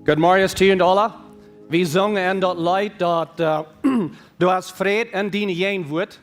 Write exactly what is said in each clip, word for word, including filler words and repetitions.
Good morning to you and Ola. Wie sungen en daut Leet daut, äh, du hast Fräd en diene Jäajenwuat.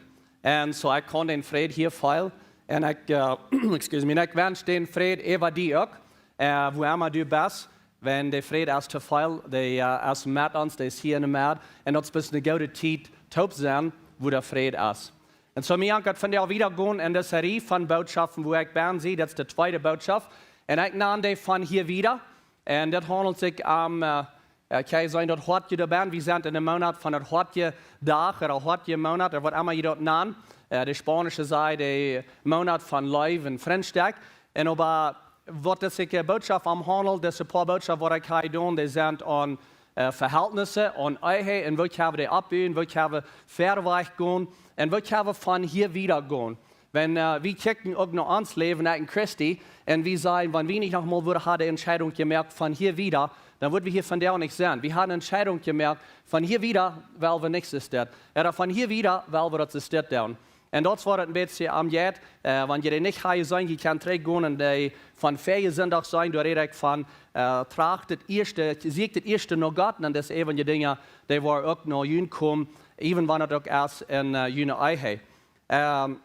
Un soo ekj kaun dän Fräd hia feelen. Un ekj, äh, excuse me, un ekj wensch dän Fräd äwa die uk, äh, wua emma du best. Wan de Fräd es to feelen, dee, äh, es met ons, dee es hia enne Med. Un daut es best eene goode Tiet, toop sennen, wua de Fräd es. Un soo, mie jankat vondoag wieda gonen en dise Serie von Bootschoften, wua ekj bie sie, daut es de tweede Bootschop. Un ekj nan dee von hia wieda. Un daut haundelt sikj om, äh, äh, kjenn jie seenen, daut Hoatje doa bie. Wie sent en de Moonat von daut Hoatje Dach, ooda Hoatje Moonat, ooda waut emma jie daut nanen. Äh, de Spaunsche sajen de Moonat von Leew un Frintschaften. Un oba waut dise, äh, Bootschop aunhaundelt, dise poa Bootschoften waut ekj hia doo, dee sent aun, äh, Vehältnisse, aun Ehe, un woo kjenn wie dee oppbuen, woo kjenn wie wieda wajch gonen, un woo kjenn wie von hia wieda gonen. Wan, äh, wie kjikjen uk no ons Läwen, ekj un Christy, un wie sajen, wan wie nich noch mol wudden haben de Entscheidunk jemoakt von hia wieda, dan wudden wie hia vondoag nich sennen. Wie haben eene Entscheidunk jemoakt, von hia wieda well wie nich soo dit. Ooda von hia wieda well wie daut soo dit doonen. Un daut es waut et een bät aum jeit, äh, wan jie dee nich haben jeseenen, jie kjennen trigjgonen un dee von verjen Sindach seenen, doa räd ekj von, äh, tracht daut ieeschte, sieekjt daut ieeschte no Gott, un daut es äwent dee Dinja, dee woaren uk no junt komen, äwent wan et uk es en, äh, june Ehe. Ähm,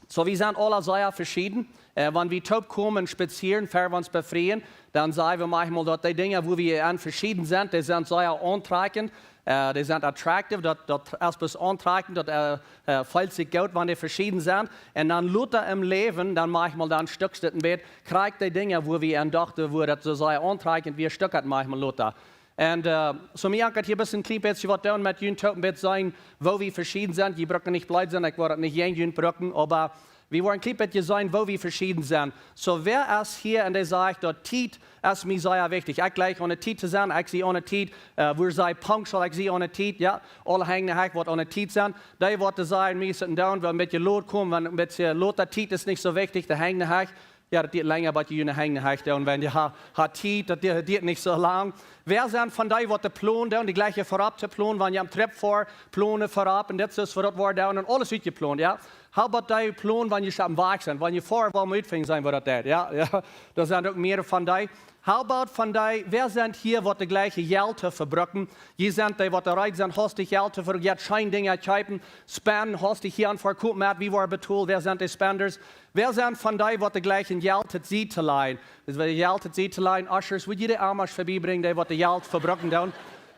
soo, wie sent aula sea veschieden. Äh, wan wie toop komen spazieren, ver wie ons befrieen, dan sajen wie maunchmol daut dee Dinja, wua wie aun veschieden sent, dee sent sea auntrakjent, äh, dee sent attractive, daut, daut es best auntrakjent, daut, äh, äh, feelt sikj goot, wan dee veschieden sent. Un dan lota em Läwen, dan maunchmol dan stuckt et een bät, krakjt dee Dinja, wua wie aun dochten, wua daut soo sea auntrakjent wia, stuckt et maunchmol lota. Un, äh, soo mie jankat hia best een kjlien bät waut doonen met junt toop, een bät seenen, woo wie veschieden sent. Jie brucken nich bleed sennen, ekj woa daut nich jäajen junt brucken, oba wie woaren een kjlien bät seenen, woo wie veschieden sent. Soo, wäa es hia un dee sajcht, daut Tiet es mie sea wichtich. Ekj jleich aun de Tiet to sennen, ekj sie aun de Tiet, äh, wie sajen punctual, ekj sie aun de Tiet, jo. Aule Henj heech waut aun de Tiet sent. Dee waut sajen, mie es et down, well een bät lot komen, wan een bät lota, Tiet es nich soo wichtich, de Henj heech. Jo, daut diet lenja, bat jie june Henj heech doonen, wan jie ha-, ha Tiet, daut diet, diet nich soo lang. Wäa sent von dee waut de Plon doonen, dee jleichen verut to plonen, wan jie aum Trip foaren, plonen verut, un dit es waut daut woat doonen, un aules utjeplont, jo? How about dee plonen, wan jie aum Wajch sent, wan jie foaren, woa wie utfinjen sennen, waut daut deit, jo? Jo, doa sent uk mea von dee. How about von dee, wäa sent hia waut de jleiche Jelt to vebrucken? Jie sent dee waut reed sent, hastich Jelt to vebrucken, jie scheen Dinja kjeepen, spenden, hastich hia aun verkopen, met, wie woaren betolt, wäa sent dee Spenders? Wäa sent von dee waut de jleiche Jelt haft, see to leihen? Daut wäa Jelt haft, see to leihen, Ushers, wudd jie de Oamasch verbie brinjen, dee waut de Jelt vebrucken doonen?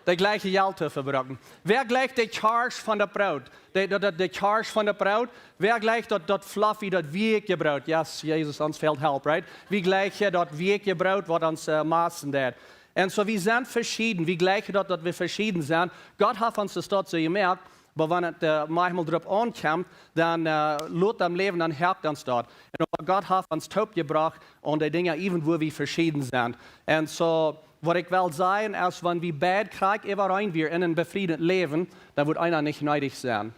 De jleiche Jelt to vebrucken. Wäa jleicht de Kjarsch von daut Broot? De, de, de, de Kjarsch von daut Broot. Wäa jleicht daut, daut fluffy, daut weakje Broot? Yes, Jesus, ons fält help, right? Wie jleichen daut weakje Broot, waut ons, äh, masten deit. Un soo, wie sent veschieden. Wie jleichen daut, daut wie veschieden sent. Gott haft ons daut soo jemoakt, oba wan et, äh, maunchmol doaropp aunkjemt, dan, äh, lot em Läwen, dan halpt ons daut. Un oba Gott haft ons toop jebrocht aun dee Dinja, äwent wua wie veschieden sent. Un soo, waut ekj well sajen es, wan wie beid krakjt äwareen wieren en een befriedet Läwen, dan wudd eena nich needich sennen.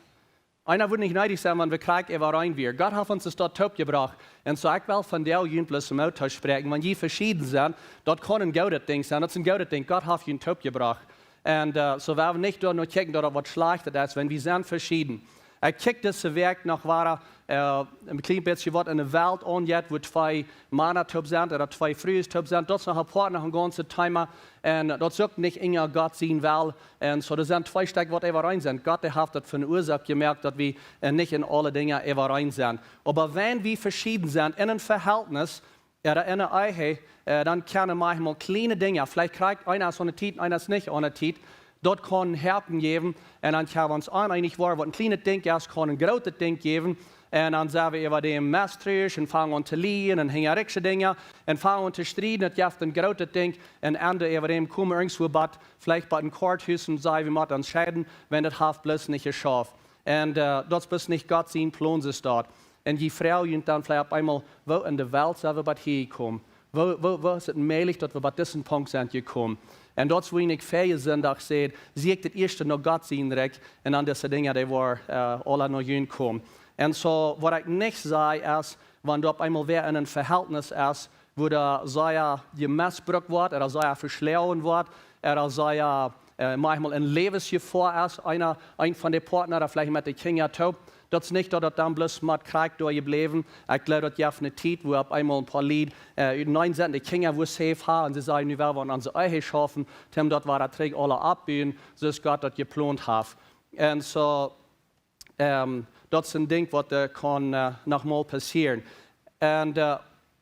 Eena wudd nich needich sennen, wan wie krakjt äwareen wieren. Gott haft ons daut toop jebrocht. Un soo, ekj well vondoag junt bloos Moot toospräakjen, wan jie veschieden sent, daut kaun een goodet Dinkj sennen, daut es een goodet Dinkj. Gott haft junt toop jebrocht. Un, äh, soo, wie haben nich doa no kjikjen, daut daut waut Schlajchtet es, wan wie sent veschieden. Ekj kjikj dise Wäakj noch wada, äh, een kjlien bät waut en de Welt aunjeit, wua twee Mana toop sent, ooda twee Frues toop sent, daut es noch een poa, noch een gaunzet Thema. Un daut es uk nich enja Gott sien Well. Un soo, doa sent twee Stekj waut äwareen sent. Gott, dee haft daut fa eene Uasoak jemoakt, daut wie, äh, nich en aule Dinja äwareen sent. Oba wan wie veschieden sent en een Vehältnis, ooda en eene Ehe, äh, dan kjennen maunchmol kjliene Dinja, veleicht krakjt eena es aun de Tiet, eena es nich aun de Tiet, daut kaun Hoaten jäwen, un dan kjenn wie ons oneenich woaren, waut een kjlienet Dinkj es, kaun een grootet Dinkj jäwen, un dan sent wie äwa däm misstrauisch un fangen aun to lieejen un hinjariksche Dinja, un fangen aun to strieden, daut jeft een grootet Dinkj, un Enj äwa däm komen wie irjentwua bat, veleicht bat een Korthus un sajen, wie motten ons scheiden, wan daut haft bloos nich jeschauft. Un, äh, daut es bloos nich Gott sien Plon, soo es daut. Un jie froagen junt dan veleicht opp eemol, woo en de Welt sent wie bat hia jekomen? Woo, woo, woo es et mäajlich, daut wie bat disen Punkt sent jekomen? Un daut es, wua ekj verjen Sindach säd, sieekjt daut ieeschte no Gott sien Rikj, un dan dise Dinja, dee woaren, äh, aula no junt komen. Un soo, waut ekj nich saj, es, wan doa opp eemol wäa en een Vehältnis es, wua doa sea jemisbrukt woat, ooda sea veschloagen woat, ooda sea, äh, maunchmol en Läwensjefoa es, eena, eent von de Partner, ooda veleicht met de Kjinja toop, Daut es nich daut daut dan bloos met krakjt doa jebläwen. Ekj jleew daut jeft eene Tiet wua opp eemol een poa Lied, äh, ut een sent de Kjinja wua safe ha un see sajen: "Nu well wie aun onse Ehe schaufen, Tim, daut wie trigj aula oppbuen, soo aus Gott daut jeplont haft." Un soo, ähm, daut es een Dinkj waut, äh, kaun, äh, noch mol passieren. Un, äh,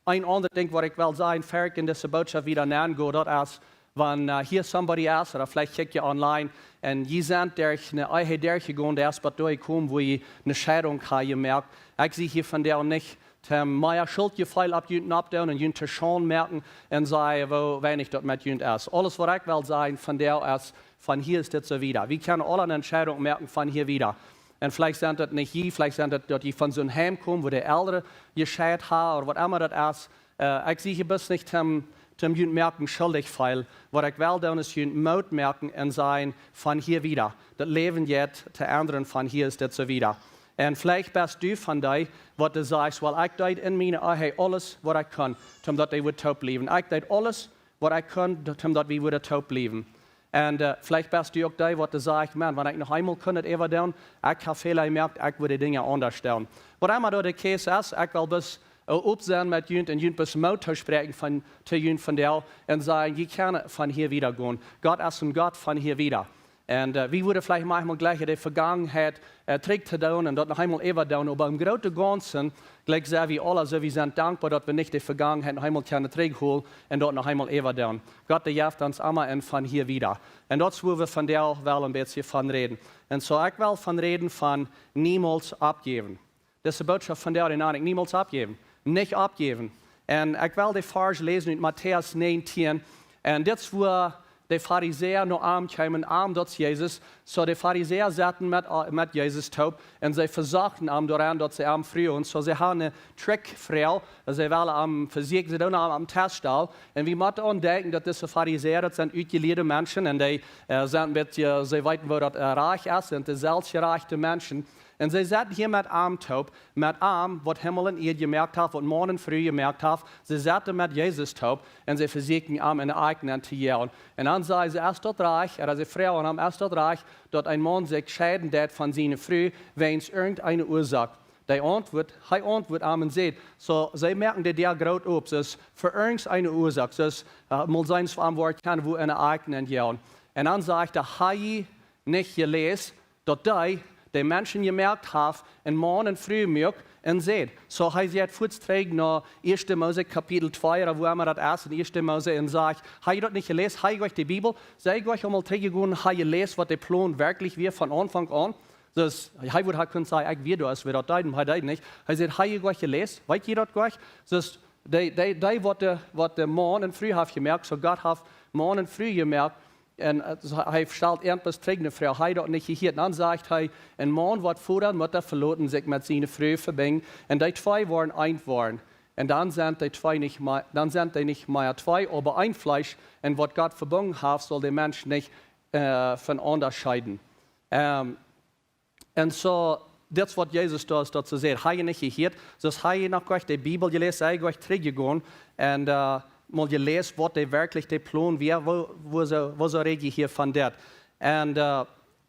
een aundret Dinkj waut ekj well sajen, ver ekj en dise Bootschoft wieda nenn go, daut es, wan, äh, hia somebody es, ooda veleicht kjikj jie online, un jie sent derch eene Ehe derchjegonen, dee es bat doa jekomen, wua jie eene Scheidunk ha jemoakt. Ekj sie hia vondoag nich, Tim, mea Schultjefeel opp junt oppdoonen un junt to Schaund moaken un sajen, woo weinich daut met junt es. Aules waut ekj well sajen vondoag es, von hia es dit soo wieda. Wie kjennen aula eene Entscheidunk moaken von hia wieda. Un veleicht sent daut nich jie, veleicht sent daut, daut jie von soon Heim komen, wua de Elren jescheit haben, ooda waut emma daut es. Äh, ekj sie hia bloos nich, Tim, Tim junt moaken schuldich feelen. Waut ekj well doonen es junt Moot moaken un sajen, von hia wieda. Daut Läwen jeit to endren, von hia es dit soo wieda. Un veleicht best du von dee, waut du sajchst: "Well, ekj deed en miene Ehe aules waut ekj kunn, om daut dee wudd toop bliewen. Ekj deed aules waut ekj kunn, daut, om daut wie wudden toop bliewen." Un, äh, veleicht best du uk dee, waut du sajchst: "Maun, wan ekj noch eemol kunn daut äwa doonen, ekj ha Fäla jemoakt, ekj wudd de Dinja aundasch doonen." Waut emma doa de case es, ekj well bloos, äh, op sennen met junt un junt bloos Moot toospräakjen von, to junt vondoag un sajen: "Jie kjennen von hia wieda gonen. Gott es een Gott von hia wieda." Un, äh, wie wudden veleicht maunchmol jleichen de Vegangenheit, äh, trigj to doonen un daut noch eemol äwa doonen, oba em grooten Gaunzen, jlikj sent wie aula soo, wie sent dankboa, daut wie nich de Vegangenheit noch eemol kjennen trigj holen un daut noch eemol äwa doonen. Gott, dee jeft ons emma een von hia wieda. Un daut es, wua wie vondoag wellen een bät von räden. Un soo, ekj well von räden von niemols oppjäwen. Dise Bootschoft vondoag, dee nenne ekj niemols oppjäwen. Nich oppjäwen. Un ekj well de Varsch läsen ut Matäus näajentieen. Un dit es, wua de Farisäa no am kjeemen, am, daut es Jesus. Soo, de Farisäa saten met, äh, met Jesus toop un see vesochten am doaraun, daut see am fruagen. Soo, see haben eene Trickfroag. See wellen am vesieekjen, see doonen am, am Test stalen. Un wie motten aun denkjen, daut dise Farisäa, daut sent utjelieede Menschen un dee, äh, sent een bät, see weeten, woo daut, äh, rajcht es, sent de selfstjerajchte Menschen. Un see saten hia met am toop, met am, waut Himmel un Ieed jemoakt haft, waut Maun un Fru jemoakt haft. See saten met Jesus toop un see vesieekjen am en de Ekj nenn to joagen. Un dan säden see: "Es daut rajcht?" Ooda see fruagen am: "Es daut rajcht, daut een Maun sikj scheiden deit von siene Fru wäajens irjenteene Uasoak?" Dee auntwuat, hee auntwuat am un säd, soo, see moaken de Däa groot op, soo aus fa irjenteene Uasoak, soo aus, äh, mol seenen, wua am woat kjennen, wua en de Ekj nenn joagen. Un dan sajcht hee: "Ha jie nich jeläst, daut dee, dee Menschen jemoakt haft, een Maun un Fru muak un säd?" Soo, hee jeit fuaz trigj no Ieeschte Mose Kapitel twee, ooda wua emma daut es, en Ieeschte Mose, un sajcht: "Ha jie daut nich jeläst? Ha jie nich de Bibel? Sie jie nich emol trigj jegonen, ha jie jeläst, waut de Plon werkjlich wia von Aunfank aun?" Soo aus, hee wudd ha kunt sajen: "Ekj wia doa, aus wie daut deeden," hee deed nich. Hee sajcht: "Ha jie nich jeläst? Weet jie daut nich?" Soo aus, dee, dee, dee, waut de, waut de Maun un Fru haft jemoakt, soo Gott haft Maun un Fru jemoakt, un, äh, hee stalt irjent waut trigj, ne Fru, hee daut nich jehieet. Dan sajcht hee: "Een Maun woat Voda un Mutta veloten, sikj met siene Fru vebinjen, un dee twee woaren eent woaren. Un dan sent dee twee nich mea, dan sent dee nich mea twee, oba een Fleesch. Un waut Gott vebungen haft, saul de Mensch nich, äh, von aundasch scheiden." Ähm, un soo, dit es, waut Jesus doa, doa soo sajcht: "Ha jie nich jehieet?" Soo aus: "Ha jie noch nich de Bibel jeläst? Sie jie nich trigj jegonen un, äh, mol jeläst, waut dee werkjlich de Plon wia, woo, woo soo, woo soo räd jie hia von dit?" Un, äh,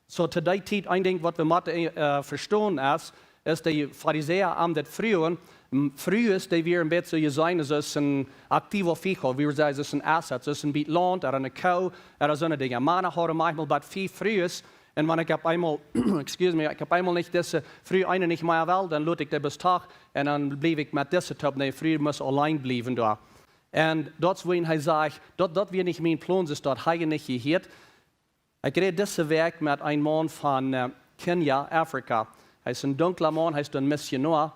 soo, to dee Tiet, een Dinkj, waut wie motten, äh, vestonen es, es de Farisäa am daut fruagen, m, Frues, dee wieren een bät soo jeseenen, soo aus een activo fijo, wie wie sajen, soo aus een asset, soo aus een bät Launt, ooda eene Koo, ooda soone Dinja. Mana hauden maunchmol bat fief Frues, un wan ekj opp eemol, excuse me, ekj opp eemol nich dise Fru eene nich mea well, dan lot ekj dee bloos toch, un dan bliew ekj met dise toop. Nä, Fru must auleen bliewen doa. Un daut es, wua hee sajcht, daut, daut wia nich mien Plon, soo aus daut hee nich jehieet. Ekj räd dise Wäakj met een Maun von, äh, Kenia, Afrika. Hee es een dunkla Maun, hee es een Missionoa.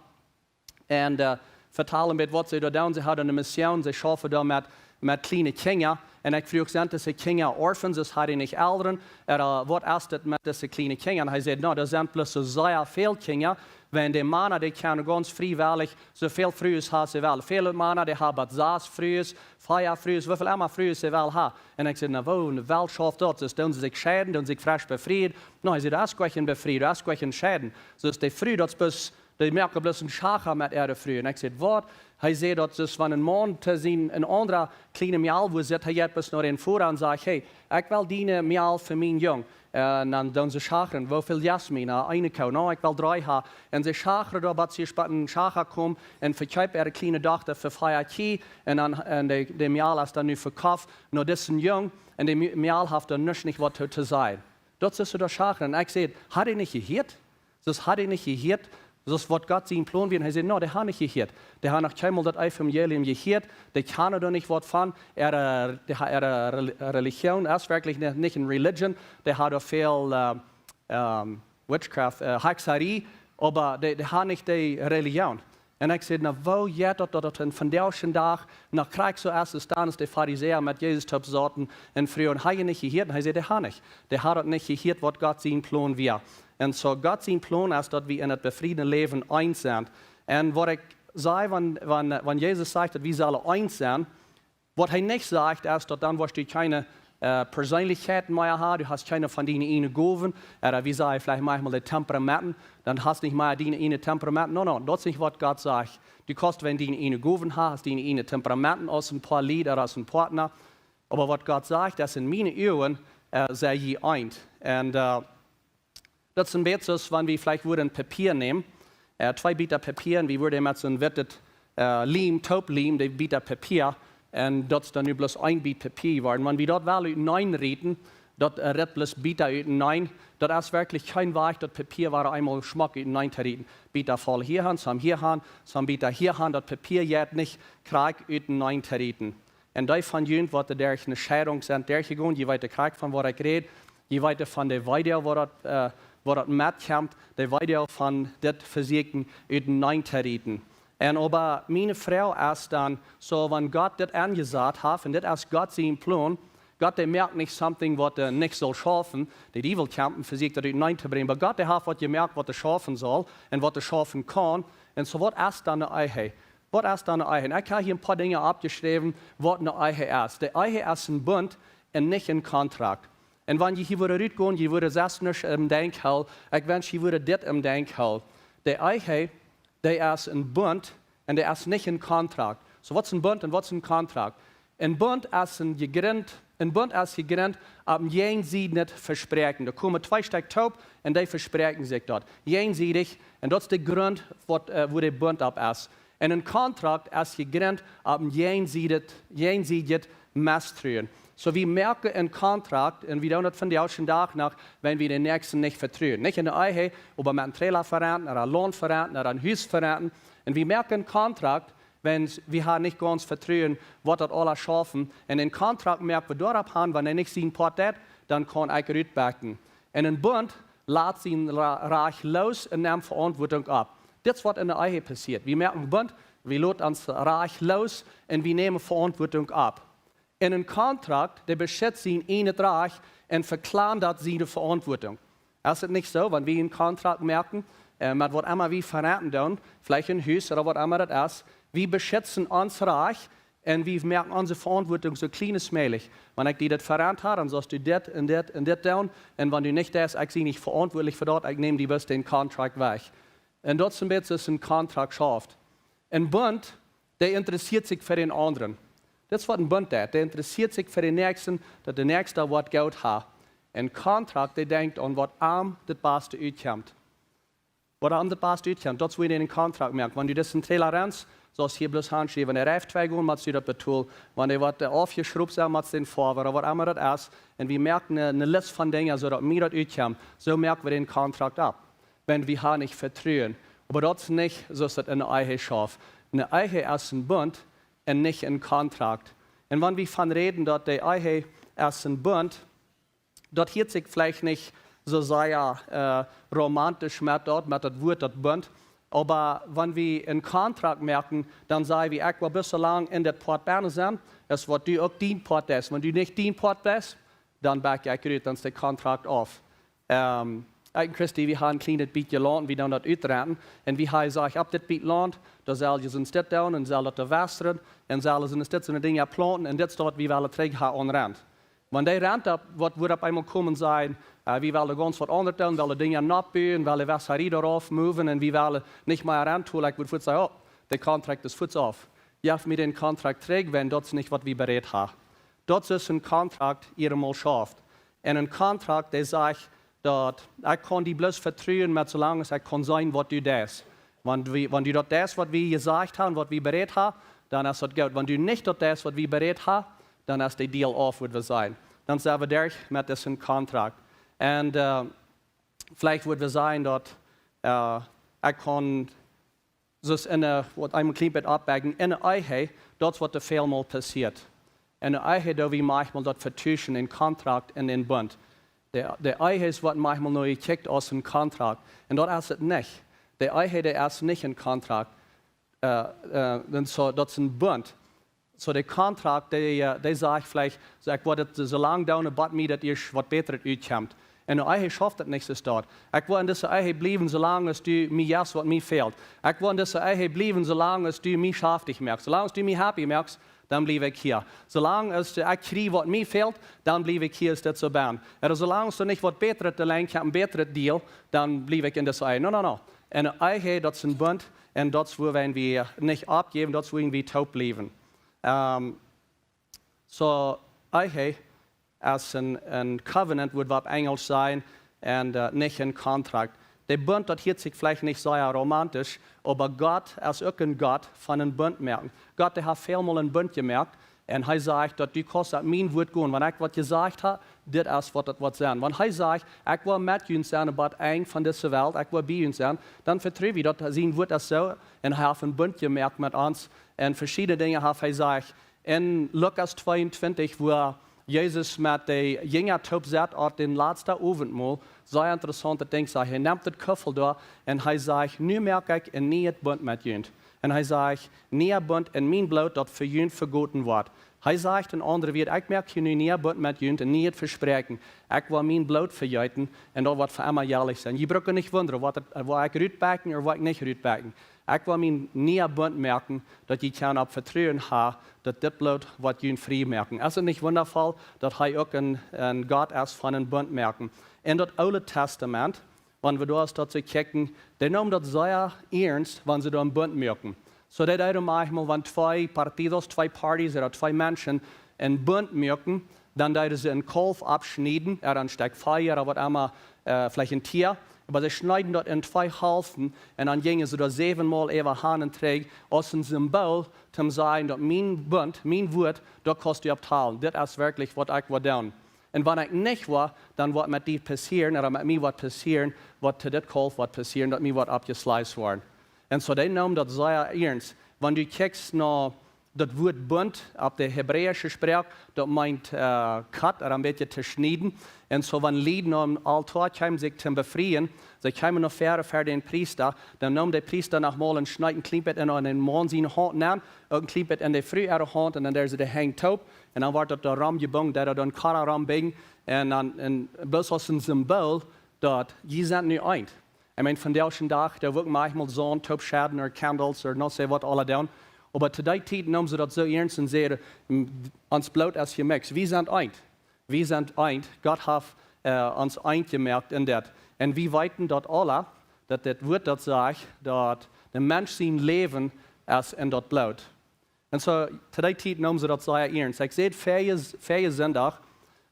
Un, äh, vetald een bät, waut see doa doonen. See hauden eene Mission, see schaufen doa met, met kjliene Kjinja. Un ekj fruach: "Sent dise Kjinja Orphans, soo aus, haben dee nich Elren? Ooda, äh, waut es daut met dise kjliene Kjinja?" Un hee säd: "Nä, doa sent bloos soo sea väl Kjinja, wiels de Mana, dee kjennen gaunz friewellich soo väl Frues haben aus see wellen. Väle Mana, dee haben bat sas Frues, fia Frues, woo väl emma Frues see wellen haben." Un ekj säd: "Na, woo, woo schauft daut? Soo aus, doonen see sikj scheiden, doonen see sikj fresch befrieen?" Nä, hee säd: "Daut es kjeen Befrieen, daut es kjeen Scheiden. Soo aus, de Fru, daut es bloos Dee moaken bloos een Schacha met äare Fru. Un ekj säd: "Waut?" Hee säd daut, dus wan een Maun to sien, een aundra kjliene Mejal wua sitt, hee jeit bloos no dän Voda un sajcht: "Hey, ekj well diene Mejal fa mien Jung." Un dan doonen see schachren: "Woo väl jeft mie?" "Na, eene Koo." "Na, ekj well dree ha." Un see schachren doa, bat see bie een Schacha komen un vekjeepen äare kjliene Dochta fa fia Kjie. Un dan, un de, de Mejal es dan nu vekoft no disen Jung. Un de Mejal haft dan nuscht nich waut to, to sajen. Daut es soo daut Schachren. Un ekj säd: "Haft hee nich jehieet?" Soo haft hee nich jehieet, soo waut Gott sien Plon wia. Un hee säd: "No, dee haft nich jehieet. Dee haft noch kjeenmol daut Evangelium jehieet. Dee kjanen doa nich waut von. Äare, dee ha-, äare Rel-, Religion es werkjlich nich, nich een religion. Dee haft doa väl, äh, ähm, witchcraft, äh, Hexerei, oba dee, dee haft nich de Religion." Un ekj säd: "Na, woo jeit daut, daut daut vondoag dän Dach noch krakjt soo es, aus dan aus de Farisäa met Jesus toop sauten un fruagen: Haft hee nich jehieet?" Un hee säd: "Dee haft nich. Dee haft daut nich jehieet, waut Gott sien Plon wia." Un soo Gott sien Plon es daut wie en daut befriede Läwen eent sent. Un waut ekj saj, wan, wan, wan Jesus sajcht daut wie sellen eent sennen, waut hee nich sajcht es daut dan woascht du kjeene, äh, Perseenlichkjeit mea haben, du hast kjeene von diene ieejne Gowen, ooda wie sajen veleicht maunchmol de Temperamenten, dan hast nich mea diene ieejne Temperamenten. No, no, daut es nich waut Gott sajcht. Du kaust, wan diene ieejne Gowen haben, hast diene ieejne Temperamenten aus een Poa Lied ooda aus een Partner. Oba waut Gott sajcht es: "En miene Uagen, äh, sie jie eent." Un, äh, daut es een bät soo aus wan wie veleicht wudden Papia nämen, äh, twee Bieta Papia, un wie wudden met soon wittet, äh, Liem, toop Liem, de Bieta Papia, un daut es dan nu bloos een Biet Papia jeworden. Wan wie daut wellen uteneen rieten, daut, äh, ritt bloos Bieta uteneen. Daut es werkjlich kjeen Wajch, daut Papia wada eemol schmock uteneen to rieten. Bieta faul hia han, somm hia han, somm Bieta hia han, daut Papia jeit nich krakjt uteneen to rieten. Un dee von junt waut doa derch eene Scheidunk sent derchjegonen, jie weeten krakjt von waut ekj räd. Jie weeten von de Weedoag, waut daut, äh, waut daut met kjemt, de Weedoag von dit vesieekjen uteneen to rieten. Un oba miene Froag es dan, soo wan Gott dit aunjesat haft, un dit es Gott sien Plon, Gott, dee moakt nich something waut, äh, nich saul schaufen, de Diewel kjemt un vesieekjt daut uteneen to brinjen, oba Gott, dee haft waut jemoakt waut schaufen saul un waut schaufen kaun. Un soo waut es dan ne Ehe? Waut es dan ne Ehe? Un ekj hab hia een poa Dinja oppjeschräwen, waut ne Ehe es. De Ehe es een Bunt un nich een Kontrakt. Un wan jie hia wudden rutgonen, jie wudden selfst nuscht em Denkj hoolen. Ekj wensch, jie wudden dit em Denkj hoolen. De Ehe, dee es een Bunt un dee es nich een Kontrakt. Soo waut es een Bunt un waut es een Kontrakt? Een Bunt es een jegrind, een Bunt es jegrind opp een jäajensiedjet Vespräakjen. Doa komen twee Stekj toop un dee vespräakjen sikj daut. Jäajensiedich. Un daut es de Grunt waut, äh, wua de Bunt opp es. Un een Kontrakt es jegrind opp een jäajensiedjet, jäajensiedjet Mestruen. Soo wie moaken een Kontrakt, un wie doonen daut vondoag dän Dach noch, wan wie dän Näakjsten nich vetruen. Nich en de Ehe, oba met een Trailer verrenten, ooda Launt verrenten, ooda een Hus verrenten. Un wie moaken een Kontrakt, wan wie haben nich gaunz Vetruen, waut daut aules schaufen. Un een Kontrakt moak wie doaropp han, wan hee nich sien Poat deit, dan kaun ekj rutbakjen. Un een Bunt lat sien Ra-, Rajcht loos un nemt Veauntwuatunk opp. Dit es waut en de Ehe passieet. Wie moaken een Bunt, wie loten ons Rajcht loos un wie nämen Veauntwuatunk opp. Un een Kontrakt, dee beschitzt sien ieejnet Rajcht un vekjlandat siene Veauntwuatunk. Es daut nich soo, wan wie een Kontrakt moaken, äh, met waut emma wie verrenten doonen, veleicht een Hus ooda waut emma daut es, wie beschitzen ons Rajcht un wie moaken onse Veauntwuatunk soo kjlien aus mäajlich. Wan ekj die daut verrent hab, dan saust du dit un dit un dit doonen. Un wan du nich deist, ekj sie nich veauntwuatlich fa daut, ekj näm die bloos dän Kontrakt wajch. Un daut es een bät soo aus een Kontrakt schauft. Een Bunt, dee interessieet sikj fa dän aundren. Dit es waut een Bunt deit. Dee interessieet sikj fa dän Näakjsten, daut de Näakjsta waut Goodet haft. Een Kontrakt, dee denkjt aun waut am daut baste utkjemt. Waut am daut baste utkjemt, daut es wua du een Kontrakt moakst. Wan du disen Trailer rennst, saust hia bloos hanschriewen. Wan de Reif twei gonen, motst du daut betolen. Wan dee waut, äh, aufjeschrupt sent, motst du dän foadren, ooda waut emma daut es. Un wie moaken ne, ne List von Dinja, soo daut mie daut utkjemt. Soo moak wie dän Kontrakt opp. Wan wie haben nich Vetruen. Oba daut es nich soo aus daut en de Ehe schauft. Ne Ehe es een Bunt un nich een Kontrakt. Un wan wie von räden daut de Ehe es een Bunt, daut hieet sikj veleicht nich soo sea, äh, romantisch met daut, met daut Wuat, daut Bunt. Oba wan wie een Kontrakt moaken, dan saj wie: "Ekj well bloos soo lang en daut Poat bennen sennen, aus waut du uk dien Poat deist. Wan du nich dien Poat deist, dan back ekj rut, dan es de Kontrakt auf." Ähm, ekj un Christy, wie haben een kjlienet bät Launt, wie doonen daut utrenten. Un wie haben jesajcht, opp dit bät Launt, doa sell jie ons dit doonen, un sell daut doa westren, un sell jie ons dit soone Dinja plaunten, un dit es daut, waut wie wellen trigj haben aun Rent. Wan dee rent, daut woat, woat opp eemol komen un sajen, äh, wie wellen gaunz waut aundret doonen, wellen Dinja noppbuen, wellen Wasserie doarauf moven un wie wellen nich mea rent holen, ekj wudd fuaz sajen, oh, de Kontrakt es fuaz auf. Jeff mie dän Kontrakt trigj, wan daut es nich waut wie berät haben. Daut es een Kontrakt, ea mol schauft. Un een Kontrakt, dee sajcht, daut ekj kaun die bloos vetruen met soo lang aus ekj kaun seenen waut du deist. Wan du, wan du daut deist waut wie jesajcht haben, waut wie berät haben, dan es daut goot. Wan du nich daut deist waut wie berät haben, dan es de Deal auf, wudd wie sajen. Dan sent wie derch met disen Kontrakt. Un, äh, veleicht wudd wie sajen daut, äh, ekj kaun soo aus enne, waut eemol kjlien bät oppbakjen, enne Ehe, daut es waut väl mol passieet. Enne Ehe, daut wie manchmol daut vetuschen en Kontrakt un en Bunt. De, de Ehe es waut manchmol no jekjikjt aus een Kontrakt. Un daut es et nich. De Ehe, dee es nich een Kontrakt. Äh, äh, dan soo, daut es een Bunt. Soo de Kontrakt, dee, äh, dee sajcht veleicht, soo, ekj woa daut soo lang doonen, bat mie daut ieescht waut bätret utkjemt. Un enne Ehe schauft daut nich soo. Ekj woa en dise Ehe bliewen, soo lang aus du mie jefst waut mie fält. Ekj woa en dise Ehe bliewen, soo lang aus du mie schaftich moakst. Soo lang aus du mie happy moakst, dan bliew ekj hia. Soo lang aus du, ekj kjrie waut mie fält, dan bliew ekj hia, es daut soo bie. Ooda soo lang aus du nich waut bätret, de Lenj, een bätret Deal, dan bliew ekj en dise Ehe. No, no, no. Enne Ehe, daut es een Bunt, un daut es wuarom wie nich oppjäwen, daut es wuarom wie toop bliewen. Ähm, soo, Ehe es een, een Covenant, wudd wie opp Enjlisch sajen, un, äh, nich een Kontrakt. De Bunt, daut hieet sikj veleicht nich soo romantisch, oba Gott es uk een Gott von een Bunt moaken. Gott, dee haft väl mol een Bunt jemoakt, un hee sajcht daut du kaust opp mien Wuat gonen. Wan ekj waut jesajcht hab, dit es waut daut woat sennen. Wan hee sajcht, ekj woa met junt sennen bat Enj von dise Welt, ekj woa bie junt sennen, dan vetru wie daut sien Wuat es soo, un hee haft een Bunt jemoakt met ons, un veschiedne Dinja haft hee jesajcht. En Lukas tweeuntwintich, wua Jesus met de Jinja toop sat, aun daut latste Owentmol, sea interessaunt Dinkj, sajcht, hee nemt daut Kuffel doa un hee sajcht, nu moak ekj een nieet Bunt met junt. Un hee sajcht, niea Bunt en mien Bloot, daut fa junt vegoten woat. Hee sajcht en aundre Wieed, ekj moak hia nu niea Bunt met junt, een nieet Vespräakjen. Ekj woa mien Bloot vejeeten un daut woat fa emma jelich sennen. Jie bruken nich wundren, woa ekj, woa ekj rutbakjen ooda woa ekj nich rutbakjen. Ekj woa mien niea Bunt moaken, daut jie kjennen opp Vetruen haben, daut dit Bloot woat junt frie moaken. Es et nich wundavoll, daut hee uk een, een Gott es von een Bunt moaken? En daut Oole Testament, wan wie doa daut soo kjikjen, dee neemen daut sea iernst, wan see doa een Bunt moaken. Soo, dee deeden manchmol, wan twee partidos, twee parties ooda twee Menschen een Bunt moaken, dan deeden see een Kaulf aufschnieden, ooda een Stekj Fleesch ooda waut emma, äh, veleicht een Tia. Oba see schneeden daut en twee Halften un dan jinjen see doa säwenmol äwa han un trigj, aus een Simbool, toom sajen daut mien Bunt, mien Wuat, doa kaust du opp talen. Dit es werkjlich waut ekj woa doonen. Un wan ekj nich woa, dan woat met die passieren, ooda met mie woat passieren, waut to dit Kaulf woat passieren, daut mie woat oppjeschleit woaren. Un soo, dee neemen daut sea iernst. Wan du kjikjst no daut Wuat Bunt opp de hebräische Sproak, daut meent, äh, cut, ooda een bät to schnieden. Un soo, wan Lied no een Altoa kjeemen, sikj to befrieen, see kjeemen no väaren ver dän Priesta, dan neem de Priesta noch mol un schneed een kjlien bät en, en dän Maun siene Haunt nenn, uk een kjlien bät en de Fru äare Haunt, un dan deeden see de Henj toop, un dan wort daut doa romjebungen, daut doa een Koda rombungen, un dan, un bloos aus een Simbool, daut jie sent nu eent. Ekj meen, vondoag dän Dach, doa woat manchmol Saunt toop schedden ooda candles ooda no see waut aula doonen. Oba to dee Tiet neemen see daut soo iernst un säden, "M, ons Bloot es jemixt. Wie sent eent. Wie sent eent. Gott haft, äh, ons eent jemoakt en dit." Un wie weeten daut aula, daut dit Wuat daut sajcht, daut de Mensch sien Läwen es en daut Bloot. Un soo, to dee Tiet neemen see daut sea iernst. Ekj säd väaje, väaje Sindach,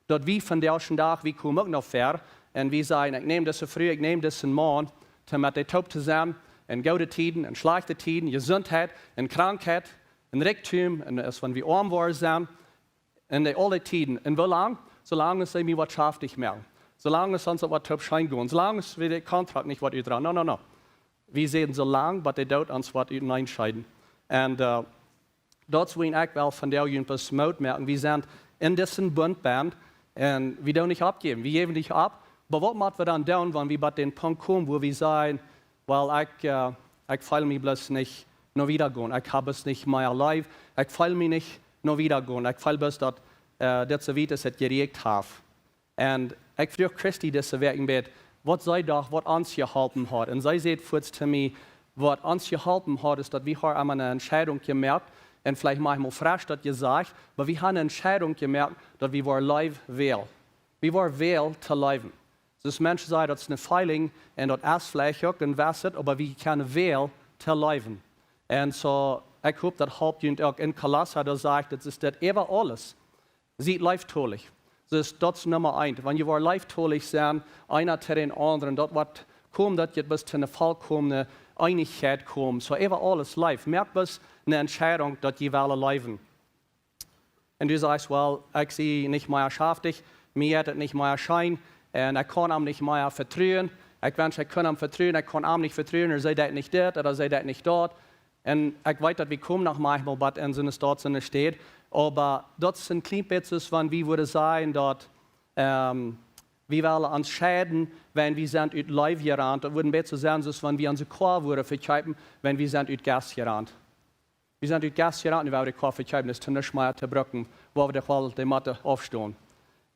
daut wie vondoag dän Dach, wie komen uk noch ver, un wie sajen, ekj näm dise Fru, ekj näm disen Maun, toom met dee toop to sennen, en goode Tieden, en schlajchte Tieden, Jesuntheit, en Krankheit, en Rikjdom, un aus wan wie oam worden sent, en de aule Tieden. Un woo lang? Soo lang aus see mie waut schaftich moaken. Soo lang aus ons waut toop scheen gonen. Soo lang aus wie de Kontrakt nich waut utdroagen. No, no, no. Wie säden soo lang, bat de Doot ons waut uteneen scheiden. Un, äh, daut es wuarom ekj well vondoag junt bloos Moot moaken. Wie sent en disen Bunt bennen un wie doonen nich oppjäwen. Wie jäwen nich opp. Oba waut motten wie dan doonen, wan wie bat dän Punkt komen, wua wie sajen, well, ekj, äh, ekj feel mie bloos nich no wieda gonen. Ekj hab bloos nich mea Leew. Ekj feel mie nich no wieda gonen. Ekj feel bloos daut, äh, daut soo wiet es, daut jerieekjt haft. Un ekj fruach Christy dise Wäakj een bät, waut see docht, waut ons jeholpen haud. Un see säd fuaz to mie, waut ons jeholpen haud, es daut wie haben eene Entscheidunk jemoakt, Un veleicht mau fresch daut jesajcht, oba wie haben eene Entscheidunk jemoakt, daut wie woaren leewen wellen. Wie woaren wellen to leewen. Soo aus Menschen sajen, daut es een feeling, un daut es veleicht uk, un weet et, oba wie kjennen wellen to leewen. Un soo, ekj hop, daut halpt junt uk. En Kolossa, doa sajcht et, es dit äwa aules. Siet leeftolich. Soo es daut Numma eent. Wan jie woaren leeftolich sennen, eena to dän aundren, daut woat komen, daut jie bat to eene volkomne Eenichkjeit komen. Soo äwa aules leew. Moakt bloos eene Entscheidunk, daut jie wellen leewen. Un du sajchst: "Well, ekj sie nich mea schaftich, mie jeit et nich mea scheen, un ekj kaun am nich mea vetruen. Ekj wensch, ekj kunn am vetruen, ekj kaun am nich vetruen, ooda see deit nich dit, ooda see deit nich daut." Un ekj weet, daut wie komen noch maunchmol bat en soone Staut, soone Städ, oba daut es een kjlien bät soo aus wan wie wudden sajen, daut, ähm, wie wellen ons scheiden, wan wie sent ut Leew jerant. Daut wudd een bät soo sennen, soo aus wan wie onse Koa wudden vekjeepen, wan wie sent ut Jest jerant. Wie sent ut Jest jerant, nu woa wie de Koa vekjeepen, es to nuscht mea to brucken, woa wie de Koa de Matte aufstonen.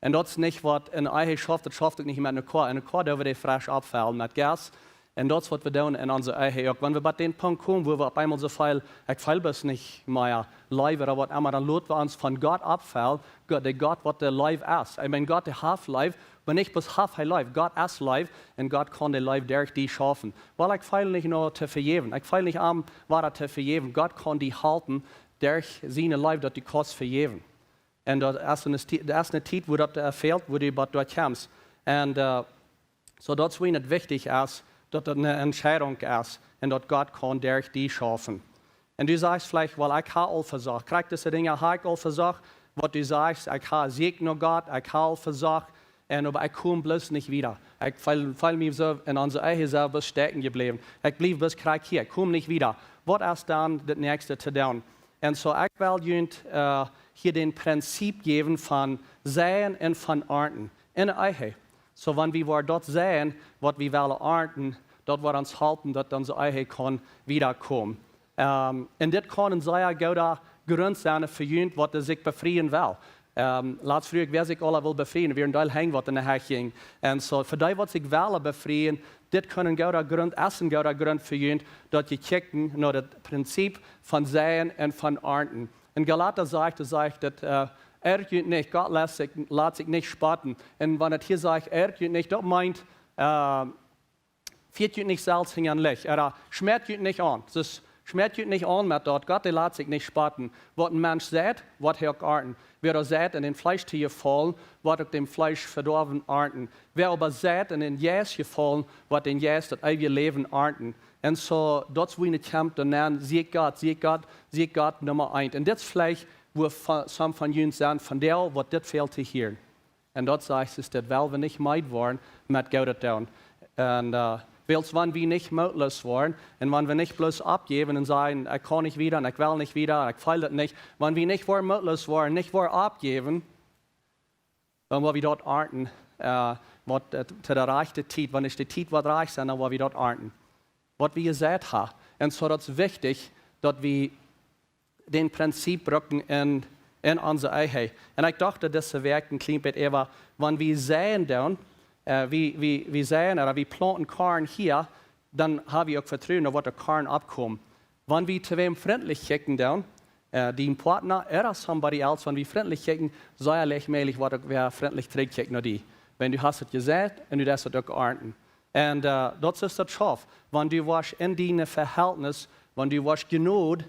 Un daut es nich waut eene Ehe schauft, daut schauft uk nich met eene Koa. Eene Koa, doa woat dee fresch oppfellen met Jest. Un daut es waut wie doonen en onse Ehe uk. Wan wie bat dän Punkt komen, wua wie opp eemol soo väl, ekj feel bloos nich mea leew ooda waut emma, dan lot wie ons von Gott oppfellen, Gott, de Gott waut de Leew es. Ekj meen, Gott, dee haft Leew, oba nich bloos haft hee Leew. Gott es Leew, un Gott kaun de Leew derch die schaufen. Well, ekj feel nich no to vejäwen. Ekj feel nich aun, wada to vejäwen. Gott kaun die halpen, derch siene Leew, daut du kaust vejäwen. Un daut es eene Ti-, daut es eene Tiet, wua daut, äh, fält, wua du bat doa kjemst. Un, äh, soo daut es wuarom et wichtich es, daut daut eene Entscheidunk es un daut Gott kaun derch die schaufen. Un du sajchst veleicht: "Well, ekj hab aul vesocht. Krakjt dise Dinja hab ekj aul vesocht." Waut du sajchst: "Ekj hab, sieekj no Gott, ekj hab aul vesocht, un oba ekj kom bloos nich wieda. Ekj feel, feel mie soo en onse Ehe selfst stoaken jebläwen. Ekj bliew bloos krakjt hia, ekj kom nich wieda." Waut es dan daut näakjste to doonen? Un soo, ekj well junt, äh, hia daut Prinzip jäwen von seien un von arnten en de Ehe. Soo, wan wie woaren daut seien, waut wie wellen arnten, daut woat ons halpen, daut onse Ehe kaun wieda komen. Ähm, un dit kaun een sea gooda Grunt sennen fa junt, waut sikj befrieen well. Ähm, latst fruach ekj, wäa sikj aula well befrieen, wia een Deel Henj, waut enne Hecht jinjen. Un soo, fa dee, waut sikj wellen befrieen, dit kaun een gooda Grunt, es een gooda Grunt fa junt, daut jie kjikjen no daut Prinzip von seien un von arnten. En Galata sajcht, doa sajcht et, äh: "Errt junt nich, Gott lat sikj, lat sikj nich spotten." Un wan et hia sajcht: "Errt junt nich", daut meent, äh, fieet junt nich selfst hinjaren Licht, ooda schmäat junt nich aun. Soo, schmäat junt nich aun met daut, Gott, dee lat sikj nich spotten. Waut een Mensch seit, woat hee uk arnten. Wäa doa seit en daut Fleesch to jefaulen, woat uk daut Fleesch Vedoawen arnten. Wäa oba seit en dän Jeist jefaulen, woat dän Jeist daut eewje Läwen arnten. Un soo, daut es wua et kjemt, un dan sieekj Gott, sieekj Gott, sieekj Gott Numma eent. Un dit es veleicht, wua fa-, some von junt sent, von dee, waut dit fält to hieren. Un daut sajcht et, daut well wie nich meed woaren met Goodet doonen. Un, äh, wiels wan wie nich mootloos woaren un wan wie nich bloos oppjäwen un sajen: "Ekj kaun nich wieda un ekj well nich wieda, ekj feel daut nich." Wan wie nich woaren mootloos woaren, nich woaren oppjäwen, dan woa wie daut arnten, äh, waut, äh, to de rajchte Tiet, wan es de Tiet waut rajcht es, dan woa wie daut arnten, waut wie jeseit haben. Un soo, daut es wichtich, daut wie daut Prinzip brucken en, en onse Ehe. Un ekj docht daut dise Wäakj een kjlien bät äwa, wan wie seien doonen, äh, wie, wie, wie seien, ooda wie plaunten Korn hia, dan hab wie uk Vetruen, daut woat daut Korn oppkomen. Wan wie to wäm frintlich kjikjen doonen, äh, dän Partner ooda somebody else, wan wie frintlich kjikjen, sea leicht mäajlich woat uk wäa frintlich trigjkjikjen no die. Wan du hast et jeseit un du deist et uk arnten. Un, äh, daut es daut Schaufen. Wan du woascht en dien Vehältnis, wan du woascht Jnod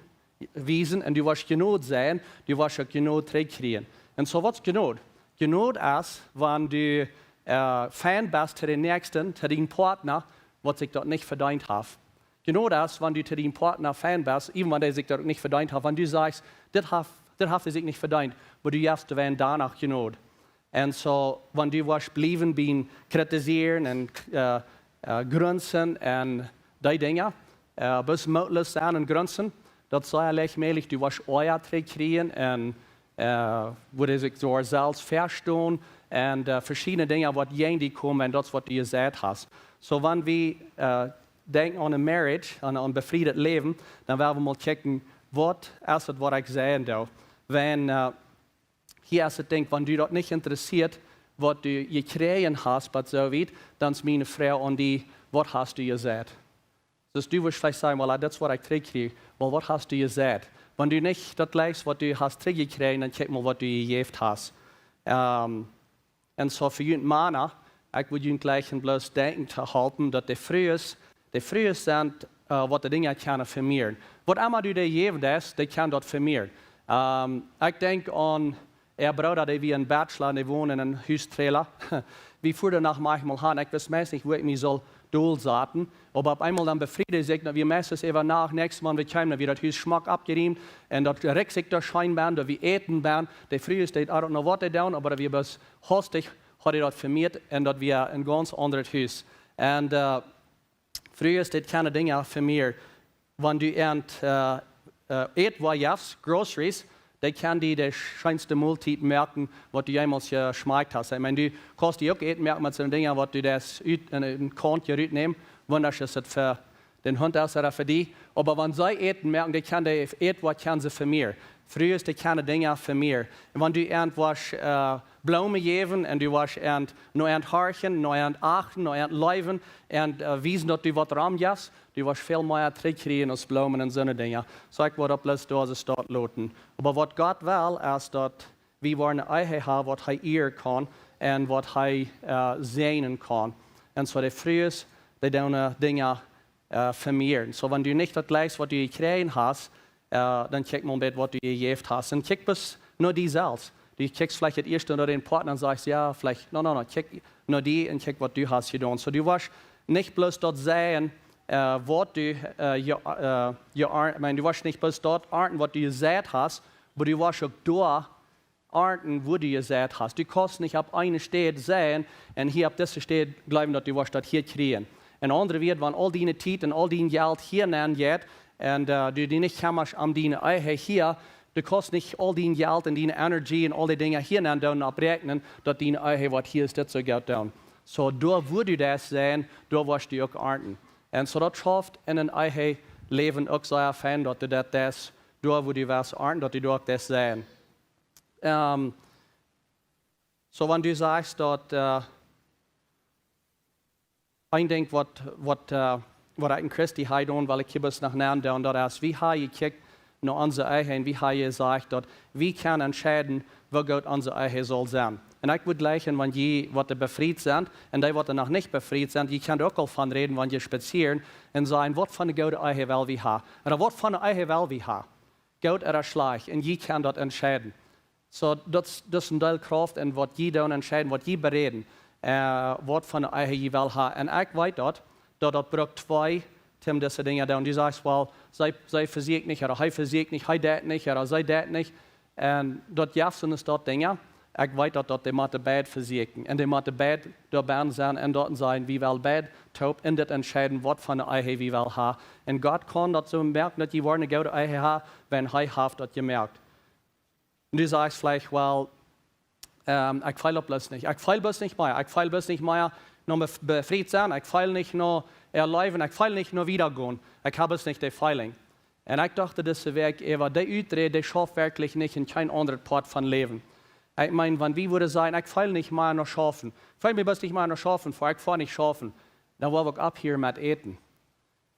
wiesen un du woascht Jnod seien, du woascht uk Jnod trigjkjrieen. Un soo, waut es Jnod? Jnod es, wan du, äh, fein best to dän Näakjsten, to dien Partner, waut sikj daut nich vedeent haft. Jnod es, wan du to dien Partner fein best, even wan dee sikj daut nich vedeent haft, wan du sajchst: "Dit haft, dit haft hee sikj nich vedeent", oba du jefst dän doano Jnod. Un soo, wan du woascht bliewen bie kjritisieren un, äh, äh, grunzen un dee Dinja, äh, bloos mootloos sennen un grunzen, daut es sea leicht mäajlich, du woascht Oaja trigjkjrieen un, äh, woat sikj soo selfst vestonen un, äh, veschiedne Dinja, waut jäajen die komen, un daut es waut du jeseit hast. Soo, wan wie, äh, denkjen aun een Marriage, aun, aun befriedet Läwen, dan well wie mol kjikjen, waut es et, waut ekj seien doo. Wan, äh, hia es et Dinkj, wan die daut nich interessieet, waut du jekjräajen hast, bat soo wiet, dan es miene Froag aun die: Waut hast du jeseit? Soo du wurscht veleicht sajen: "Well, daut es waut ekj trigjkjrieech." Well, waut hast du jeseit? Wan du nich daut jlikjst, waut du hast trigjjekjräajen, dan kjikj mol, waut du jejäft hast. Ähm, un soo fa junt Mana, ekj wudd junt jlikjen bloos denkjen to halpen, daut de Frues, de Frues sent, äh, waut de Dinja kjennen vemieren. Waut emma du dee jäwen deist, dee kjennen daut vemieren. Ähm, ekj denkj aun äa Brooda, dee wia een Bachelor, dee wond en een Hustrailer. Wie fuaren doa noch maunchmol han, ekj wist meist nich, wua ekj mie sull dolsaten. Oba opp eemol dan befried hee sikj, daut wia meistens äwa Nacht, näakjstet Mol, wan wie kjeemen, dan wia daut Hus schmock aufjeriemt. Un daut rikjt sikj doa scheen benne, daut wia Äten benne. De Frues deeden, I don't know, waut dee deeden, oba daut wia bloos hastich, haud hee daut vemieet un daut wia een gaunz aundret Hus. Un, äh, Frues, dee kjennen Dinja vemieren. Wan du an, äh, äh, Ätwoa jefst, groceries, dee kjennen die de scheenste Moltiet moaken, waut du jemols jeschmakjt hast. Ekj meen, du kaust die uk Äten moaken met soone Dinja, waut du daut ut, en, en Kaunt rutnämen. Wundasch es daut fa dän Hunt es ooda fa die. Oba wan see Äten moaken, dee kjennen de Ätwoa kjennen see vemieren. Frues, dee kjennen Dinja vemieren. Un wan du an woascht, äh, Bloomen jäwen un du woascht an, no an horchen, no an achten, no an leewen un, äh, wiesen, daut du waut romjefst, du woascht väl mea trigjkjrieen aus Bloomen un soone Dinja. Soo ekj wudd daut bloos doa soo stonen loten. Oba waut Gott well, es daut wie woaren eene Ehe haben, waut hee ieren kaun un waut hee, äh, säajnen kaun. Un soo de Frues, dee doonen, äh, Dinja, äh, vemieren. Soo, wan du nich daut jlikjst, waut du jekjräajen hast, äh, dan kjikj mol een bät, waut du jejäft hast. Un kjikj bloos no die selfst. Du kjikjst veleicht daut ieeschte no dän Partner un sajchst, jo, veleicht, no, no, no, kjikj no die un kjikj, waut du hast jedonen. Soo, du woascht nich bloos daut seien, äh, waut du, äh, je, äh, je, ekj meen, du woascht nich bloos daut arnten, waut du jeseit hast, oba du woascht uk doa arnten, wua du jeseit hast. Du kaust nich opp eene Städ seien un hia opp dise Städ jleewen, daut du woascht daut hia kjrieen. En aundre Wieed, wan aul diene Tiet un aul dien Jelt hia nenn jeit un, äh, du die nich kjemmascht om diene Ehe hia, du kaust nich aul dien Jelt un diene Energie un aul dee Dinja hia nenn doonen oppräakjnen, daut diene Ehe, waut hia es, dit soo goot doonen. Soo, doa wua du daut seien, doa woascht du uk arnten. Un soo daut schauft en een Eheläwen uk sea fein, daut du daut deist, doa wua du woascht arnten, daut du doa uk daut seien. Ähm, soo, wan du sajchst daut, äh, een Dinkj, waut, waut, äh, waut ekj en Christi hab jedonen, well ekj hia bloos noch nenn doonen, daut es, wie haben jekjikjt no onse Ehe un wie haben jesajcht, daut wie kjennen entscheiden, woo goot onse Ehe saul sennen. Un ekj wudd jlikjen, wan jie, waut doa befriet sent, un dee, waut doa noch nich befriet sent, jie kjennen uk aul von räden, wan jie spazieren un sajen, waut fa eene goode Ehe well wie haben. Ooda waut fa eene Ehe well wie haben. Goot ooda schlajcht, un jie kjennen daut entscheiden. Soo, daut, daut es een Deel Krauft en waut jie doonen entscheiden, waut jie beräden, äh, waut fa eene Ehe jie well haben. Un ekj weet daut, daut daut brukt twee, om dise Dinja doonen. Du sajchst, well, see, see vesieekjt nich, ooda hee vesieekjt nich, hee deit nich, ooda see deit nich. Un daut jeft soone Dinja. Ekj weet daut, daut dee motten beid vesieekjen. Un dee motten beid doabie sennen un daut sennen, wie wellen beid toop en dit entscheiden, waut fa eene Ehe wie wellen haben. Un Gott kaun daut soo moaken, daut jie woaren eene goode Ehe haben, wan hee haft daut jemoakt. Un du sajchst veleicht, well, ähm, ekj feel daut bloos nich. Ekj feel bloos nich mea. Ekj feel bloos nich mea no bef-, befriet sennen. Ekj feel nich no erläwen. Ekj feel nich no wieda gonen. Ekj hab bloos nich dee Feeling. Un ekj docht dise Wäakj äwa, dee Uträd, dee schauft werkjlich nich en kjeen aundret Poat von Läwen. Ekj meen, wan wie wudden sajen, ekj feel nich mea no schaufen. Feel mie bloos nich mea no schaufen, fa ekj foa nich schaufen. Dan wudd ekj opphieren met äten.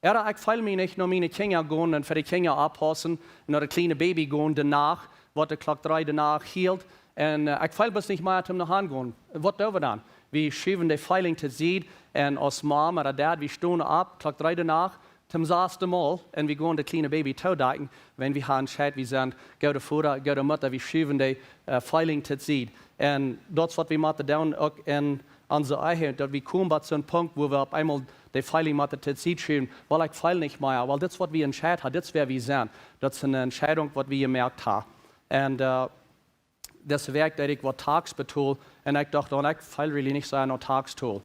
Ooda ekj feel mie nich no miene Kjinja gonen un fa de Kjinja oppaussen, no daut kjliene Baby gonen, de Nacht, waut de Klock dree de Nacht hilt. Un, äh, ekj feel bloos nich mea toom no han gonen. Waut doo wie dan? Wie schuwen dee Feeling to Sied un aus Mom ooda Dad, wie stonen opp, Klock dree de Nacht, toom sasten Mol, un wie gonen daut kjliene Baby toodakjen, wan wie haben entscheit, wie sent goode Voda, goode Mutta, wie schuwen dee, äh, Feeling to Sied. Un daut es waut wie motten doonen, uk en onse Ehe, daut wie komen bie soon Punkt, wua wie opp eemol dee Feeling motten to Sied schuwen, well, ekj feel nich mea, well, dit es waut wie entscheit haben, dit es wäa wie sent. Daut es eene Entscheidunk, waut wie jemoakt haben. Un, äh, dise Wäakj deed ekj waut Tax betolen, un ekj docht, dan, ekj feel really nich soo no Tax toolen.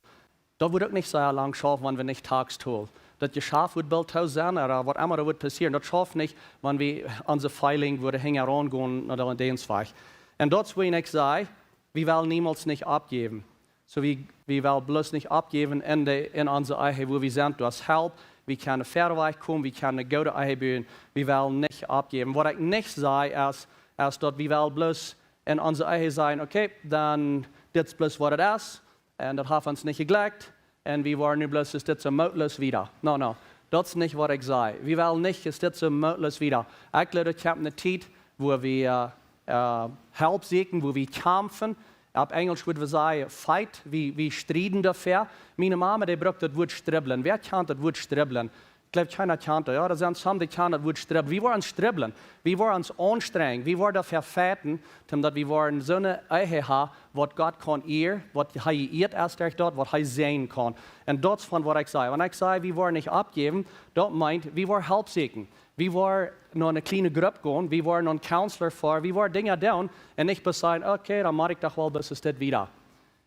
Daut wudd uk nich soo lang schaufen, wan wie nich Tax toolen. Daut Jeschaft wudd boolt too sennen, ooda waut emma doa wudd passieren. Daut schauft nich, wan wie onse Feeling wudden hinjaraun gonen no dän Wajch. Un daut es, wua ekj saj, wie wellen niemols nich oppjäwen. Soo wie, wie wellen bloos nich oppjäwen en de, en onse Ehe, wua wie sent, doa es Help, wie kjennen wieda komen, wie kjennen eene goode Ehe buen, wie wellen nich oppjäwen. Waut ekj nich saj, es, es daut wie wellen bloos en onse Ehe sajen, okay, dan dit es bloos waut et es, un daut haft ons nich jejlikjt, un wie woaren nu bloos, es dit soo mootloos wieda. No, no. Daut es nich waut ekj saj. Wie wellen nich, es dit soo mootloos wieda. Ekj jleew, daut kjemt ne Tiet, wua wie, äh, äh, Help sieekjen, wua wie kjamfen. Opp Enjlisch wudd wie sajen, fight, wie, wie strieden doafäa. Miene Mama, dee brukt daut Wuat stribbeln. Wäa kjant daut Wuat stribbeln? Ekj jleew, kjeena kjant daut. Jo, doa sent some, dee kjanen daut Wuat stribbeln. Wie woaren stribbeln. Wie woaren ons aunstrenjen. Wie woaren doafäa fighten, daut wie woaren soone Ehe haben, waut Gott kaun ieren, waut hee ieet es derch daut, waut hee säajnen kaun. Un daut es von waut ekj saj. Wan ekj saj, wie woaren nich oppjäwen, daut meent, wie woaren Help sieekjen. Wie woaren no ne kjliene Grupp gonen, wie woaren no een Counselor foaren, wie woaren Dinja doonen un nich bloos sajen, okay, dan mott ekj doch woll, bat es dit wieda.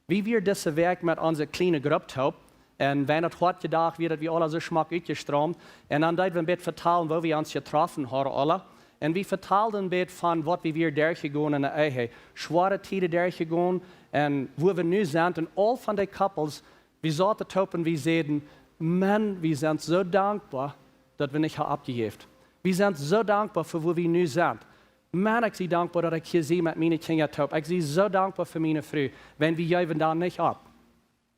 Wie wieren dise Wäakj met onse kjliene Grupp toop. Un wie hauden daut Hoat jedocht, wia daut wie aula soo schmock utjestroomt. Un dan deeden wie een bät vetalen, woo wie ons jetroffen hauden, aula. Un wie vetalden een bät von waut wie wieren derchjegonen en de Ehe. Schwoare Tieden derchjegonen. Un wua wie nu sent. Un aul von de Couples, wie sauten toop un wie säden, Maun, wie sent soo dankboa, daut wie nich haben oppjejäft. Wie sent soo dankboa fa wua wie nu sent. Maun, ekj sie dankboa, daut ekj hia sie met miene Kjinja toop. Ekj sie soo dankboa fa miene Fru, wan wie jäwen dan nich opp.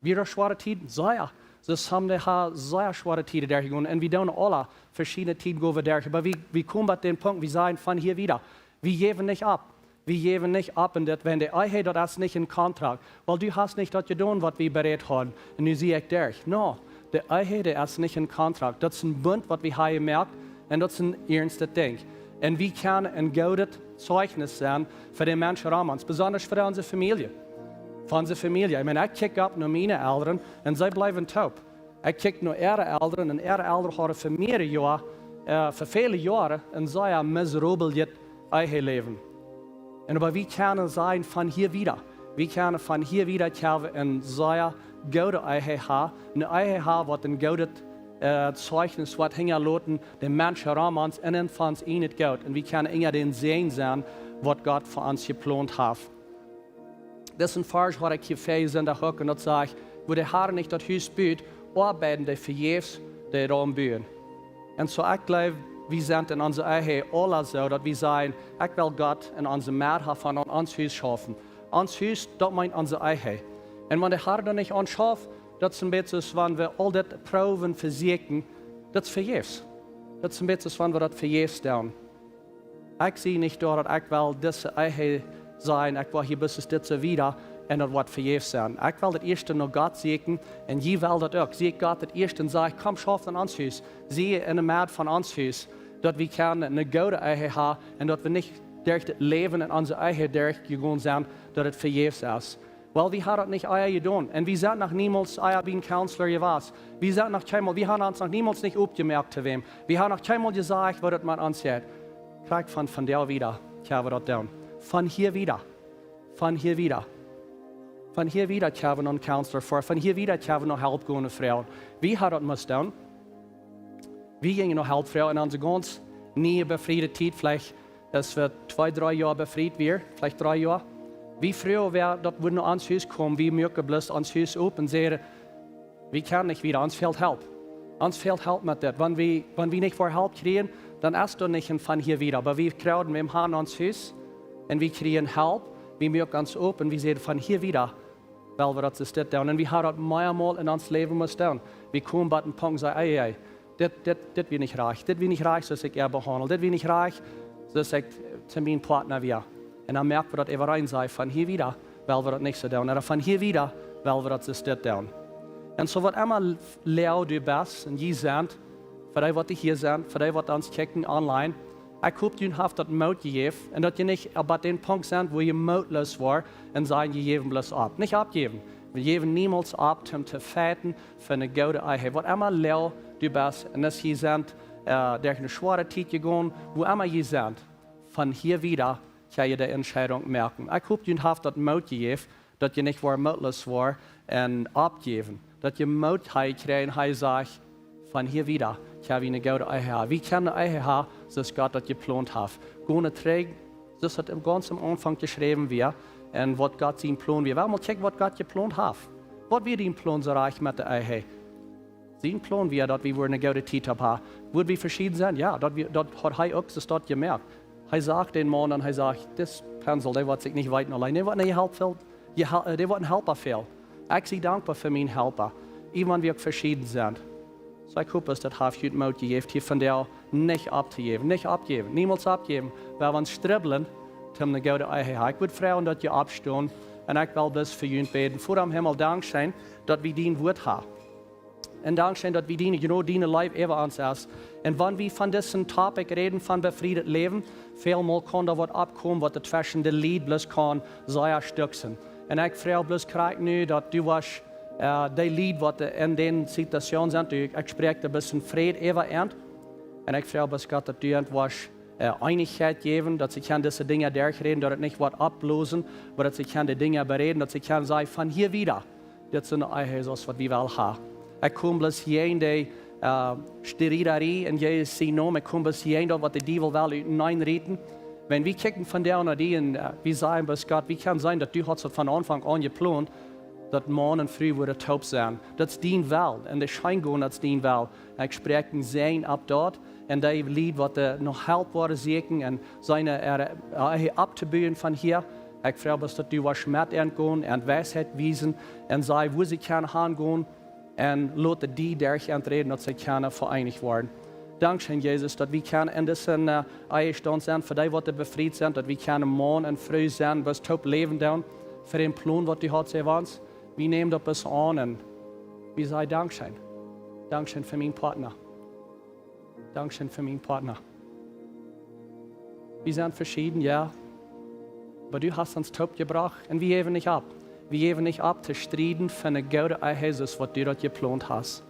Wia daut schwoare Tieden? Sea. Soo, some, dee haben sea schwoare Tieden derchjegonen. Un wie doonen aula veschiedne Tieden gonen derch. Oba wie, wie komen bat dän Punkt, wie sajen, von hia wieda. Wie jäwen nich opp. Wie jäwen nich opp. Un daut, wan de Ehe, daut es nich een Kontrakt. Wiels du hast nich daut jedonen, waut wie berät hauden. Un nu sie ekj derch. No, de Ehe, daut es nich een Kontrakt. Daut es een Bunt, waut wie haben jemoakt. Un daut es een iernst Dinkj. Un wie kjennen een goodet Zeichnis sennen fa de Menschen rom ons, besonda fa onse Famielje. Fa onse Famielje. Ekj meen, ekj kjikj opp no miene Elren un see bleewen toop. Ekj kjikj no äare Elren un äare Elren hauden fa mearere Joaren, äh, fa väle Joaren een sea miserablet Eheläwen. Un oba wie kjennen sajen, von hia wieda. Wie kjennen von hia wieda, kjenn wie eene sea goode Ehe haben. Eene Ehe haben, waut een goodet, äh, Zeichnis woat hinjaloten, de Menschen rom ons un en von ons en daut Gott. Un wie kjennen enja dän Säajen sennen, waut Gott fa ons jeplont haft. Dit es een Varsch, waut ekj hia väl Sindach uk, un daut sajcht, wua de Herr nich daut Hus but, oabeiden dee vejäfs, dee daut buen. Un soo, ekj jleew, wie sent en onse Ehe aula soo, daut wie sajen, ekj well Gott en onse Medd haben, aun ons Hus schaufen. Ons Hus, daut meent onse Ehe. Un wan de Herr doa nich aun schauft, daut es een bät soo aus wan wie aul dit proowen, vesieekjen, daut es vejäfs. Daut es een bät soo aus wan wie daut vejäfs doonen. Ekj sie nich doa, daut ekj well dise Ehe sennen, ekj well hia bat es dit soo wieda, un daut woat vejäfs sennen. Ekj well daut ieeschte no Gott sieekjen, un jie well daut uk. Sieekjt Gott daut ieeschte un sajcht, komm, schauf aun ons Hus. Sie en de Medd von ons Hus, daut wie kjennen eene goode Ehe haben un daut wie nich derch daut Läwen en onse Ehe derchjegonen sent, daut et vejäfs es. Well, wie haben daut nich ea jedonen. Un wie sent noch niemols ea bie een Counselor jewast. Wie sent noch kjeenmol, wie haben ons noch niemols nich oppjemoakt to wäm. Wie haben noch kjeenmol jesajcht, waut et met ons jeit. Krakjt von, von doa wieda, kjenn wie daut doonen. Von hia wieda. Von hia wieda. Von hia wieda kjenn wie no een Counselor foaren. Von hia wieda kjenn wie no Help gonen froagen. Wie haben daut must doonen. Wie jinjen no Help froagen en onse gaunz niee befriede Tiet, veleicht es wie twee, dree Joa befriet wieren, veleicht dree Joa. Wie froagen wäa, daut wie no ons Hus komen, wie muaken bloos ons Hus op un säden, wie kjennen nich wieda, ons fält Help. Ons fält Help met dit. Wan wie, wan wie nich woaren Help kjrieen, dan es doa nich een von hia wieda. Oba wie kjrieen, wie haben ons Hus un wie kjrieen Help, wie muaken ons op un wie säden, von hia wieda well wie daut es dit doonen. Un wie haben daut meamol en ons Läwen must doonen. Wie komen bat een Punkt, sajen, ei, ei, dit, dit, dit wia nich rajcht. Dit wia nich rajcht, soo aus ekj äa behaundel. Dit wia nich rajcht, soo aus ekj to mienen Partner wia. Un dan moak wie daut äwareen, sajen, von hia wieda well wie daut nich soo doonen. Ooda von hia wieda well wie daut es dit doonen. Un soo waut emma Läaje du best, un jie sent, fa dee waut hia sent, fa dee waut ons kjikjen online, ekj hop, jie haben daut Moot jejäft un daut jie nich opp dän Punkt sent, wua jie mootloos woaren un sajen, jie jäwen bloos opp. Nich oppjäwen. Wie jäwen niemols opp, om to fighten fa eene goode Ehe. Waut emma Läaje du best, un aus jie sent, äh, derch eene schwoare Tiet jegonen, wua emma jie sent, von hia wieda kjenn jie de Entscheidunk moaken. Ekj hop, jie haben daut Moot jejäft, daut jie nich woaren mootloos woaren un oppjäwen. Daut jie Moot haben jekjräajen, hee sajcht, von hia wieda kjenn wie eene goode Ehe haben. Wie kjennen eene Ehe haben, soo aus Gott daut jeplont haft. Gonen trigj, soo aus daut em gaunz aum Aunfank jeschräwen wia, un waut Gott sien Plon wia. Wie wellen mol kjikjen, waut Gott jeplont haft. Waut wia dien Plon soo rajcht met de Ehe? Sien Plon wia, daut wie woaren eene goode Tiet haben. Wudden wie veschieden sennen? Jo, daut wie, daut haud hee uk soo daut jemoakt. Hee sach dän Maun un hee sach, dis Pensel, dee woat sikj nich weeten auleen. Dee woat nich Help fälen. Jie ha-, äh, dee woat een Helpa fälen. Ekj sie dankboa fa mienen Helpa. Ieescht wan wie uk veschieden sent. Soo ekj hop, daut haft junt Moot jejäft, hia vondoag nich opptojäwen, nich oppjäwen, niemols oppjäwen. Wie woaren stribblen, om eene goode Ehe to haben. Ekj wudd froagen, daut jie oppstonen, un ekj well bloos fa junt bäden. Voda em Himmel, dankscheen, daut wie dien Wuat haben. Un dankscheen, daut wie diene Jnod, diene Leew äwa ons es. Un wan wie von disen Topic räden, von befrieet läwen, välmol kaun doa waut oppkomen, waut tweschen de Lied bloos kaun sea stekjen. Un ekj froag bloos krakjt nu, daut du woascht, äh, dee Lied, waut en dee Situation sent, du, ekj spräakj doa bloos een Fräd äwa an. Un ekj froag bloos Gott, daut du an woascht, äh, Eenichkjeit jäwen, daut see kjennen dise Dinja derchräden, daut et nich woat oppblosen, oba daut see kjennen de Dinja beräden, daut see kjennen sajen, von hia wieda, dit es een Ehe, soo aus waut wie wellen haben. Ekj kom bloos jäajen dee, äh, Striedarie en Jesus sienen Nomen. Ekj kom bloos jäajen daut, waut de Diewel well uteneen rieten. Wan wie kjikjen vondoag no die un, äh, wie sajen bloos Gott, wie kjennen seenen, daut du hast daut von Aunfank aun jeplont, daut Maun un Fru wudden toop sennen. Daut es dien Well. Un de Scheen gonen, daut es dien Well. Ekj spräakj een Säajen opp daut. Un dee Lied, waut, äh, noch Help woaren sieekjen un seenen, äh, äh, opptobuen von hia. Ekj froag bloos, daut du woascht met an gonen un Weisheit wiesen un sajen, wua see kjennen hangonen. Un lot die derch an räden, daut see kjennen vereenicht woaren. Dankscheen, Jesus, daut wie kjennen en disen, äh, Ehestaunt sennen, fa dee, waut befrieet sent, daut wie kjennen Maun un Fru sennen, waut toop läwen doonen, fa dän Plon, waut du hast äwa ons. Wie nämen daut bloos aun un wie sajen dankscheen. Dankscheen fa mienen Partner. Dankscheen fa mienen Partner. Wie sent veschieden, jo. Oba du hast ons toop jebrocht un wie jäwen nich opp. Wie jäwen nich opp to strieden fa eene goode Ehe, soo aus waut du daut jeplont hast.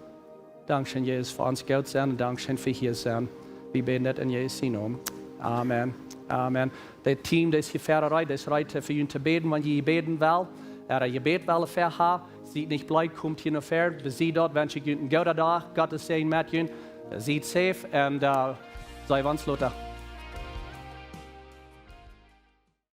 Dankscheen, Jesus, fa ons goot sennen un dankscheen fa hia sennen. Wie bäden daut en Jesus sienen Nomen. Amen. Amen. Daut Team, daut es hia ver, daut es reed fa junt to bäden, wan jie bäden wellen. Ooda jie bäden wellen fa haben. Siet nich bleed, komt hia no ver. Bie daut wensch ekj junt eenen gooden Dach. Gott sie met junt. Siet safe un, äh, see ons lota.